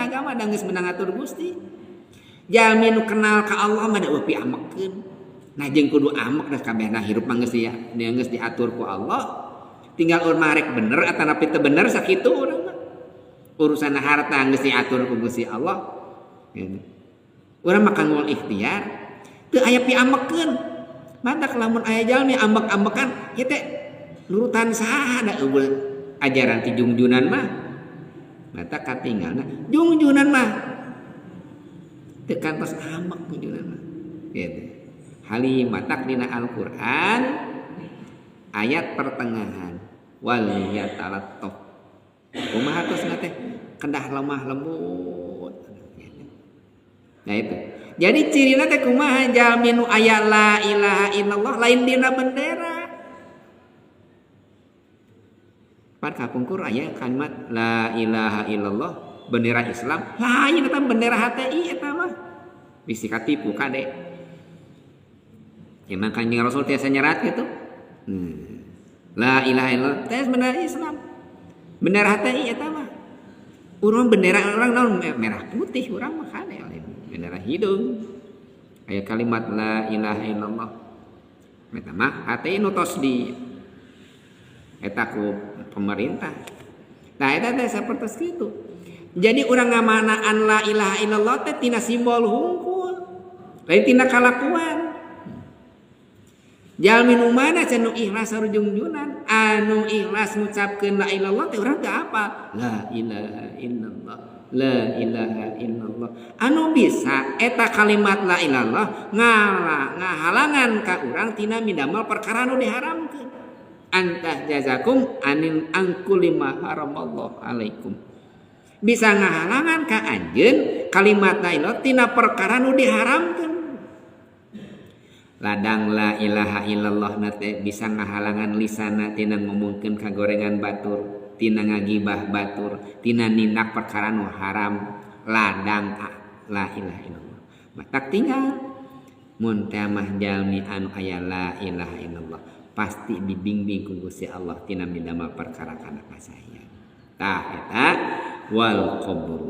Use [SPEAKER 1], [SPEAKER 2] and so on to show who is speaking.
[SPEAKER 1] agama da geus meunang ngatur Gusti. Jalmi nu kenal ka Allah mah da eueuh piamekeun. Nah jeung kudu amek da kabehna hirup mah geus geus diatur ku Allah. Tinggal urang marek bener atanapi teu bener sakitu urang mah. Urusan harta geus diatur ku Gusti Allah. Gitu. Urang mah kanggo ikhtiar teu aya piamekeun. Matak lamun aya jalmi ambek-ambekan ieu teh nurutan saha da eueuh ajaran ti jungjunan mah. Mata katinggalna jungjunan mah teu kantos ambek jungjunan mah. Gitu. Halim matak dina Al-Qur'an ayat pertengahan wal yatalattaf. Kumaha tos teh kedah lemah lembut. Nah itu. Jadi cirina teh kumaha jalmi nu aya la ilaha illallah lain dina bendera. Pan kapungkur aya kalimat la ilaha illallah bendera Islam, lain eta bendera HTI eta mah. Bisi katipu kade. Emang Kanjeng Rasul tiasa nyerat gitu. La ilaha illallah teh bendera Islam. Bendera HTI eta mah. Urang bendera urang naon merah putih urang mah kade lain bendera hidung. Aya kalimat la ilaha illallah. Eta mah HTI nu tos di eta ku pemerintah. Nah eta teh sapertos kitu. Jadi urang ngamanaan la ilaha illallah teh tina simbol hungkul. Lain tina kalakuan. Jalmi nu mana cenah nu ikhlas sarujungjunan, anu ikhlas ngucapkeun la ilaha illallah teh urang teu apal. La ilaha illallah, la ilaha illallah. Anu bisa eta kalimat la ilaha illallah ngahalangan ka urang tina midamel perkara nu diharamkeun. Antah jazakum anin angkuli ma haramallahu alaikum. Bisa ngahalangan ka anjeun kalimat la ilaha tina perkara nu diharamkeun. Ladang la ilaha illallah na teh bisa ngahalangan lisana tina ngomongkeun kagorengan batur, tina ngagibah batur, tina nindak perkara nu haram. Ladang la ilaha illallah. Matak tinggal mun teh mah jalmi anu aya la ilaha illallah pasti dibimbing ku Gusti Allah tina midamel perkara kana kasahian. Tah eta wal qabru.